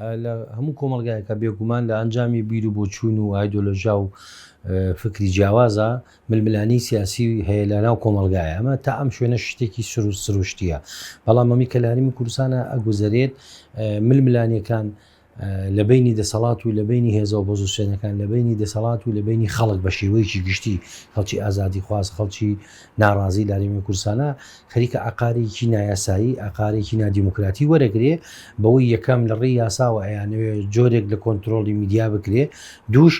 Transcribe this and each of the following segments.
لە هەموو کۆمەڵگایەکە بێگومان لە ئەنجامی بیر و بۆچوون و ئایدۆلۆژیا و فکری جیاوازە ململانێی سیاسی هەیە لە ناو کۆمەڵگایە ئەمە تا ئەم شوێنە شتێکی سروشتیە بەڵام ئەمی کە لە هەرێمی کوردستانە ئەگوزەرێت ململانێکان لە بەینی دەسەڵات و لە بەینی هێزە ئۆپۆزیسیۆنەکان، لە بەینی دەسەڵات و لە بەینی خەڵک بە شێوەیەکی گشتی، خەڵکی ئازادیخواز، خەڵکی ناڕازی لە هەرێمی کوردستانا خەریکە ئاقارێکی نایاسایی، ئاقارێکی نادیموکراتی وەرەگرێ، بەوەی یەکەم لە ڕێی یاساوە ئەیانەوێ جۆرێک لە کۆنترۆڵی میدیا بکرێ، دووش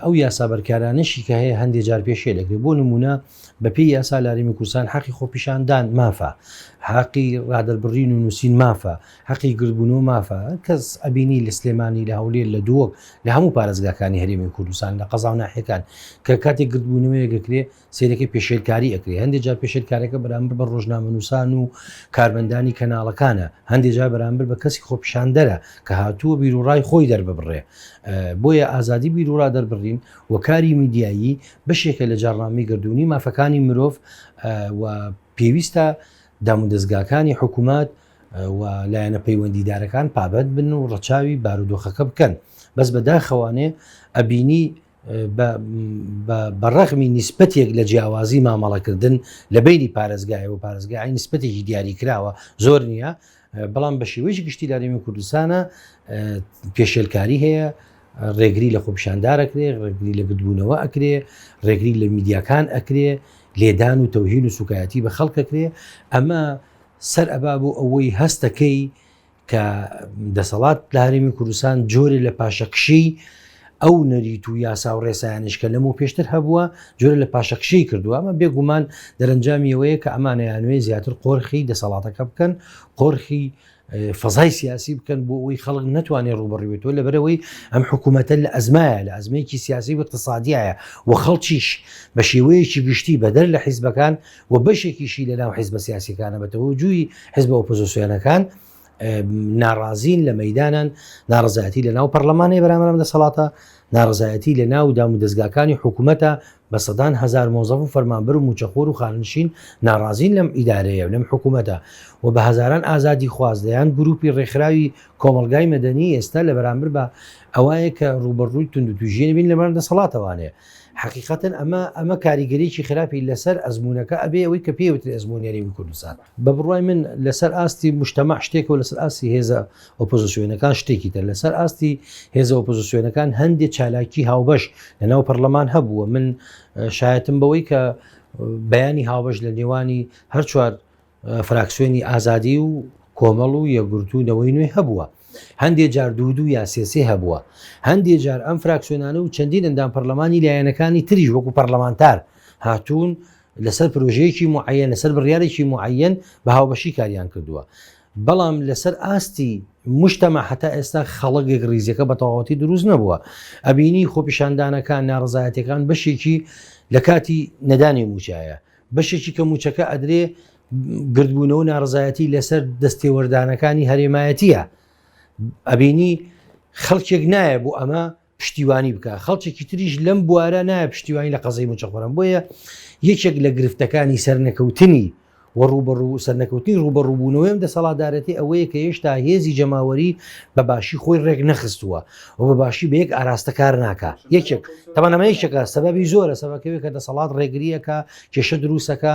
ئەو یاسا بەرکارانەشی کە هەیە هەندێ جار پێشێل ئەکرێ، بۆ نموونە بەپێی یاسا لە هەرێمی کوردستان حەقی خۆپیشاندان مافە، حەقی ڕادەربڕین و نووسین مافە، حەقی گردبوونەوە مافە، کەس ئەبینی لە سلێمانی، لە هەولێر، لە دهۆک، لە هەموو پارێزگاکانی هەرێمی کوردستان، لە قەزا و ناحیەکان کە کاتێک گردبوونەوەیەک ئەکرێ سەیرەکەی پێشێلکاری ئەکرێ، هەندێک جار پێشێلکارەکە بەرامبەر بە ڕۆژنامەنووسان و کارمەندانی کەناڵەکانە، هەندێک جار بەرامبەر بە کەسی خۆپیشاندەرە کە هاتووە بیروڕای خۆی دەرببڕێ. بۆیە ئازادی بیروڕا دەربڕین و کاری میدیایی بەشێکە لە جاڕنامەی گەردوونی مافەکانی مرۆڤ و پێویستە دامودەزگاکانی حکومەت و لایەنە پەیوەندیدارەکان پابەند بن و ڕەچاوی بارودۆخەکە بکەن بەس بەداخەوانێ ئەبینی بە ڕەغمی نیسبەتێک لە جیاوازی مامەڵەکردن لە بینی پارێزگای و پارێزگای نیسبەتێکی دیاری کراوە زۆر نییە بەڵام بە شێوەیەکی گشتی لە هەرێمی کوردستانە پێشێلکاری هەیە ڕێگری لە خۆپیشاندار ئەکرێ ڕێگری لە گردبوونەوە ئەکرێ ڕێگری لە میدیاکان ئەکرێ لێدان و تەوهین و سوکایەتی بە خەڵک ئەکرێ ئەمە سەر ئەبا بۆ ئەوەی هەستەکەی کە دەسەڵات لە هەرێمی کوردستان جۆرێ لە پاشەکشەی ئەو نەریت و یاسا و ڕێسایانش کە لەمەو پێشتر هەبووە جۆرە لە پاشەکشەی کردووە ئەمە بێگومان دەرەنجامی ئەوەیە کە ئەمانەیانوێ زیاتر قۆرخی دەسەڵاتەکە بکەن قۆرخی فەزای سیاسی بکەن بۆ ئەوەی خەڵک نەتوانێت ڕووبەڕووێتەوە لەبەرەوەی ئەم حکوومەتە لە ئەزمایە لە ئەزمەیەکی سیاسی و اقتصادیایە و خەڵکیش بە شێوەیەکی گشتی بەدەر لە حیزبەکان و بەشێکیشی لە ناو حیزبە سیاسیەکانە بە تەوەجوی حیزبە ئۆپۆزیسیۆنەکان ناڕازین لە مەدانان ناڕزایەتی لە ناو پەرلەمانی بەرامبەر ئەم دەسەڵاتە ناڕزایەتی لە ناو دام و دەستگاکانی حکوومەتە بە سەدان هەزار مۆزەف و فەرمانبەر و موچەخۆر و خانەنشین ناڕازین لەم ئیدارەیە و لەم حکوومەتە و بە هەزاران ئازادی خواز دەیان گروپی ڕێکخراوی کۆمەڵگای مەدەنی ئێستا لە بەرامبەر بە ئەوایە کە ڕووبەڕووی توندوتیژی نەبین لەبەر دەسەڵاتەوانەیە حەقیقەتەن ئەمە ئەمە کاریگەریی خراپی لەسەر ئەزموونەکە ئەبێ ئەوەی کە پێی وترێ ئەزموونی هەرێمی کوردستان. بە بڕوای من لەسەر ئاستی موجتەمەع شتێکە و لەسەر ئاستی هێزە ئۆپۆزسیۆنەکان شتێکی تر. لەسەر ئاستی هێزە ئۆپۆزسیۆنەکان هەندێ چالاکی هاوبەش لەناو پەرلەمان هەبووە. من شایەتم بەوەی کە بەیانی هاوبەش لە نێوانی هەر چوار فراکسیۆنی ئازادی و کۆمەڵ و یەکگرتوو نەوەی نوێ هەبووە. هەندێ جار دوو دوو یا سێ سێ هەبووە. هەندێ جار ئەم فراکسیۆنانە و چەندین ئەندام پەرلەمانی لایەنەکانی تریش وەکو پەرلەمانتار هاتوون لەسەر پرۆژەیەکی موعەیەن، لەسەر بڕیارێکی موعەیەن بە هاوبەشی کاریان کردووە. بەڵام لەسەر ئاستی موجتەمەع هەتا ئێستا خەڵک یەکڕیزیەکە بە تەواوەتی دروست نەبووە. ئەبینی خۆپیشاندانەکان، ناڕەزایەتیەکان بەشێکی لە کاتی نەدانی مووچەیە. بەشێکی کە مووچەکە ئەدرێ گردبوونەوە ناڕزایەتی لەسەر دەستێوەردانەکانی هەرێمایەتیە ئەبینی خەڵکێک نایە بۆ ئەمە پشتیوانی بکە خەڵکێکی تریش لەم بوارە نایە پشتیوانی لە قەزەی موچەخۆران بۆیە یەکێک لە گرفتەکانی سەرنەکەوتنی و ڕووبەڕوو سەرنەکەوتنی ڕووبەڕووبوونەوەی ئەم دەسەڵاتدارێتی ئەوەیە کە هێشتا هێزی جەماوەری بە باشی خۆی ڕێک نەخستووە و بە باشی بە یەک ئاراستە کار ناکا یەکێک تەبعەن ئەمە یەکێکە سەبەبی زۆرە سەبەکەوێ کە دەسەڵات ڕێگریەکە کێشە دروستەکە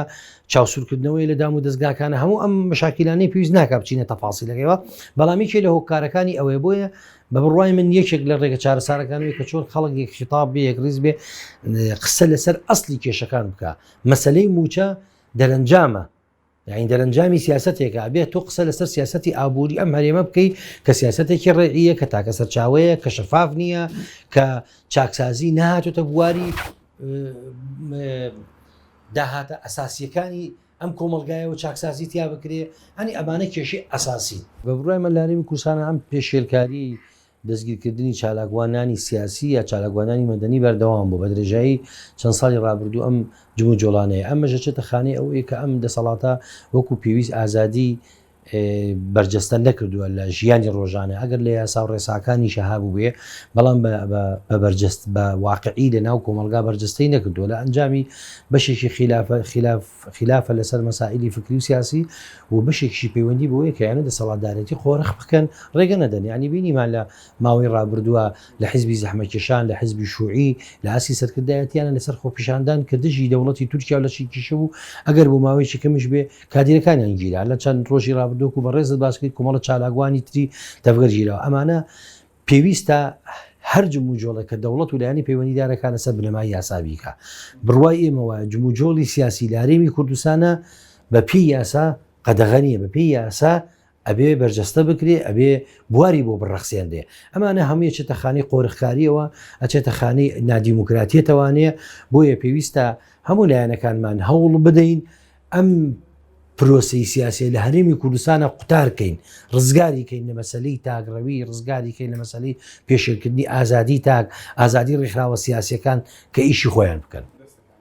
چاوسوورکردنەوەی لە دام و دەستگاکانە هەموو ئەم مشاکیلانەی پێویست ناکا بچینە تەفاسیلەکەیەوە بەڵام یەکێ لە هۆکارەکانی ئەوەیە بۆیە بە بڕوای من یەکێک لە ڕێگە چارەسارەکانەوەی کە چۆن خەڵک یەک خیتاب بێ یەکڕیز بێ قسە لەسەر ئەسلی کێشەکان بکە مەسلەی موچە دەرەنجامە یانی دەرەنجامی سیاسەتێکە، ئەبێت تۆ قسە لەسەر سیاسەتی ئابووری ئەم هەرێمە بکەی کە سیاسەتێکی ڕێعیە کە تاکە سەرچاوەیە کە شەفاف نییە کە چاکسازی نەهاتۆتە بواری داهاتە ئەساسیەکانی ئەم کۆمەڵگایەوە چاکسازی تیا بکرێ هەنی ئەمانە کێشەی ئەساسی. بە بڕوای من لە هەرێمی کوردستان ئەم پێشێلکاری دەستگیرکردنی چالاکوانانی سیاسی یا چالاکوانانی مەدەنی بەردەوام بوو بە درێژایی چەند ساڵی ڕابردوو ئەم جموجۆڵانەیە ئەمەش ئەچێتە خانەی ئەوەی کە ئەم دەسەڵاتە وەکو پێویست ئازادی. بەرجەستە نەکردووە لە ژیانی ڕۆژانە ئەگەر لە یاسا و ڕێساکانیشە هەبووبێ بەڵام بە بەرجەست بە واقعی لە ناو کۆمەڵگا بەرجەستەی نەکردووە لە ئەنجامی بەشێکی خیلافە خیلاف خلافە لەسەر مەسائلی فکری و سیاسی و بەشێکیشی پەیوەندی بەوەیە کە یانە دەسەڵاتدارێتی قۆرخ بکەن ڕێگە نەدەن یانی بینیمان لە ماوەی ڕابردووە لە حیزبی زەحمەکێشان لە حیزبی شوعی لە ئاستی سەرکردایەتیانە لەسەر خۆپیشاندان کە دژی دەوڵەتی تورکیا و لە چیکیشە بوو ئەگەر بۆ ماوەیەکی کەمیش بێ کادیرەکانیان گیرا لە چەند ڕۆژی ڕابردووەک و بەڕێزت باس کرد کۆمەڵە چالاکوانی تری تەڤگەر گیراوە ئەمانە پێویستە هەر جموجۆڵێک کە دەوڵەت و لایەنی پەیوەندیدارەکان لەسەر بنەمای یاسا بیکا. بڕوای ئێمە وایە جموجۆڵی سیاسی لە هەرێمی کوردستانا بە پێی یاسا قەدەغە نییە، بە پێی یاسا ئەبێ بەرجەستە بکرێ، ئەبێ بواری بۆ بڕەخسێنرێ. ئەمانە هەمووی ئەچێتە خانەی قۆرخکارییەوە، ئەچێتە خانەی نادیموکراتیەتەوانەیە، بۆیە پێویستە هەموو لایەنەکانمان هەوڵ بدەین ئەم پرۆسەی سیاسیە لە هەرێمی کوردستانە قوتار کەین، ڕزگاری کەین لە مەسەلەی تاکڕەوی، ڕزگاری کەین لە مەسەلەی پێشێلکردنی ئازادی تاک، ئازادی ڕێکخراوە سیاسیەکان کە ئیشی خۆیان بکەن.